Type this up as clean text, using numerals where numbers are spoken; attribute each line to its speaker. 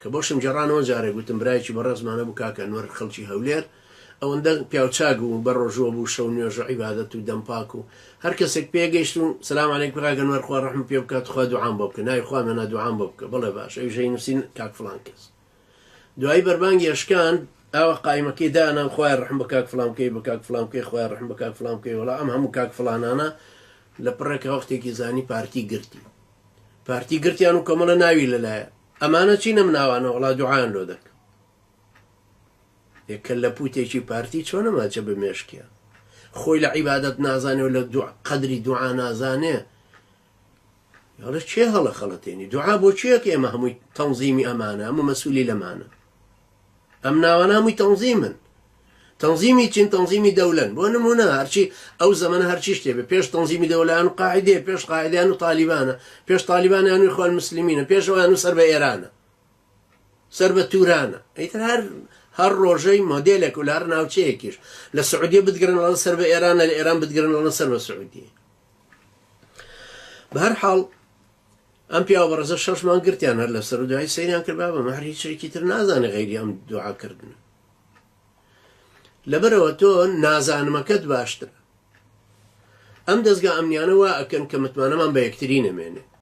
Speaker 1: کە بۆشم گێڕانەوە جارێک گوتم برایەکی بەڕێزمان هەبوو کاک ئەنوەر خەڵکی هەولێر ئەوەندە پیاوچاک بوو بە ڕۆژووە بوو شەو نوێژ و عیبادەت و دەم پاک و هەر کەسێک پێگەیشت و سلام علیکم کاک ئەنوەر خوا ڕەحم پێ بکات خوا دوعام بۆ بکە ناوی خوام هێنا دوعام بۆ بکە بەڵێ باش ئەویش هەی نووسین کاک فڵان کەس دوایی بەربانگی ئەشکان ئاوا قایمەکەی دانا خوای ڕەحم بە کاک فڵان بکەی بە کاک فڵان بکەی خوای ڕەحم بە کاک فڵان بکەی وەڵا ئەم هەموو کاک فڵانانە لە پڕێکە وەختێکی زانی پارتی گرتی پارتی گرتیان و کۆمەڵە ناوی لەلایە ئەمانە چینە مناوانە وەڵا دوعایان لۆ دەکەم. ئێ کەللە پوتێکی پارتی چۆنە ماچە بە مێشکیا خۆی لە عیبادەت نازانێ و لە دوع قەدری دوعا نازانێ یاڵە کێ هەڵە خەڵەتێنی دوعا بۆ کێ کە ئێمە هەمووی تەنزیمی ئەمانە هەموو مەسوولی لەمانە ئەم ناوانە هەمووی تەنزیمن تەنزیمی چین تەنزیمی دەولەن بۆ نمونە هەرچی ئەو زەمەنە هەرچی شتێ بێ پێش تەنزیمی دەولان و قاعدەیە پێش قاعدیان و تالیبانە پێش تالیبانیان و ئیخوان مسلمینە پێش ئەوان و سەر بە ئێرانە سەر بە تورانە ئیتر هەر هەر ڕۆژەی مۆدێلێک و لە هەر ناوچەیەکیش لە سعودیە بتگرن لەڵە سەر بە ئێرانە لە ئێران بتگرن لەڵە سەر بە سعودیە بە هەر حاڵ ئەم پیاوە بەڕێزە شەش مانگ گرتیان هەر لەسەر و دوایی سەیریان کرد بابە مە هەر هیچ شتێکی تر نازانێ غەیری ئەم دوعا کردنە لەبەرەوە تۆ نازانمەکەت باشترە ئەم دەستگا ئەمنیانە وا ئەکەن کە متمانەمان بە یەکتری نەمێنێ.